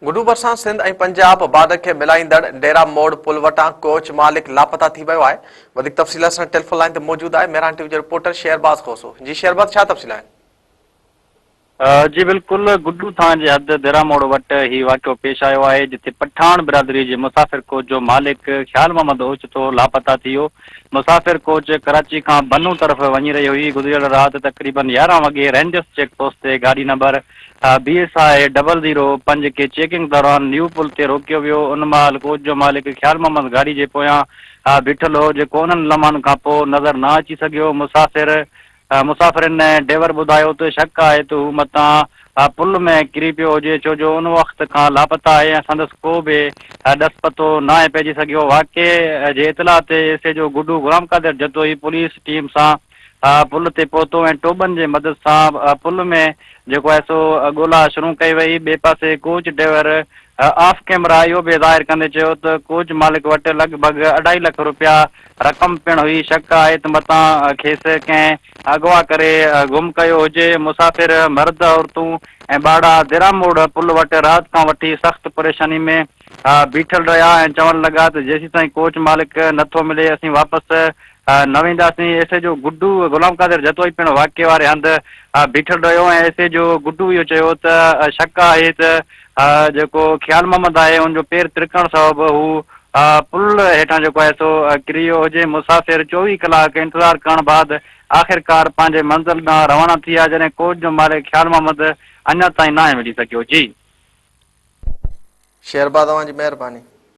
گڊو ڀرسان سنڌ ۽ پنجاب بارڊر کي ملائيندڙ ڊيرا موڙ پل وٽان ڪوچ مالڪ لاپتا ٿي ويو آهي. وڌيڪ تفصيل سان ٽيليفون لائين تي موجود آهي مهراڻ ٽي وي جو رپورٽر شهرباز کوسو. جي شهرباز ڇا تفصيل آهن؟ جي بلڪل گڊو ٿاڻي جي حد ديرا موڙ وٽ هي واقعو پيش آيو آهي جتي پٺاڻ برادري جي مسافر ڪوچ جو مالڪ خيال محمد اوچتو لاپتا ٿي ويو. مسافر ڪوچ ڪراچي کان بنو طرف وڃي رهي هئي گذريل رات تقريبن 11 وڳي رينجرز چيڪ پوسٽ تي گاڏي number B S I double zero پنج کي چيڪنگ دوران نيو پل تي روڪيو ويو، ان مهل ڪوچ جو مالڪ خيال محمد گاڏي جي پويان بيٺل هو، جيڪو انهن لمحن کان پوء نظر نه اچي سگهيو. مسافر مسافرن ڊيور ٻڌايو ته شڪ آهي ته هو متان پل ۾ ڪري پيو هجي، ڇو جو ان وقت کان لاپتا آهي ۽ سندس ڪو به ڏس پتو ناهي پئجي سگهيو. واقعي جي اطلاع تي S H O Guddu Ghulam Qadir Jatoi police team سان پل تي پهتو ۽ ٽوٻن جي مدد سان پل ۾ جيڪو آهي سو ڳولا شروع ڪئي وئي. ٻئي پاسي ڪوچ ڊرائيور آف ڪيمرا اهو به ظاهر ڪندي چيو ته ڪوچ مالڪ وٽ لڳ ڀڳ اڍائي لک روپيا رقم پڻ هئي، شڪ آهي ته متان کيس ڪنهن اغوا ڪري گم ڪيو هجي. مسافر مرد، عورتون ۽ ٻارڙا ديراموڙ پل وٽ رات کان وٺي سخت پريشاني ۾ بيٺل رهيا ۽ چوڻ لڳا ته جيسيتائين ڪوچ مالڪ نٿو ملي اسين واپس نه وينداسين. S H O Guddu Ghulam Qadir Jatoi پڻ واقعي واري هنڌ بيٺل رهيو ۽ ايس ايڇ او گڊو اهو چيو ته شڪ آهي ته جيڪو خيال محمد آهي ان جو پير ترڪڻ سبب هو پل هيٺان جيڪو آهي سو ڪري ويو هجي. مسافر 24 ڪلاڪ انتظار ڪرڻ بعد آخرڪار پنهنجي منزل ڏانهن روانا ٿي ويا جڏهن ڪوچ جو مالڪ خيال محمد اڃا تائين ناهي ملي سگهيو. جي. شيرباز اوهان جي مهرباني.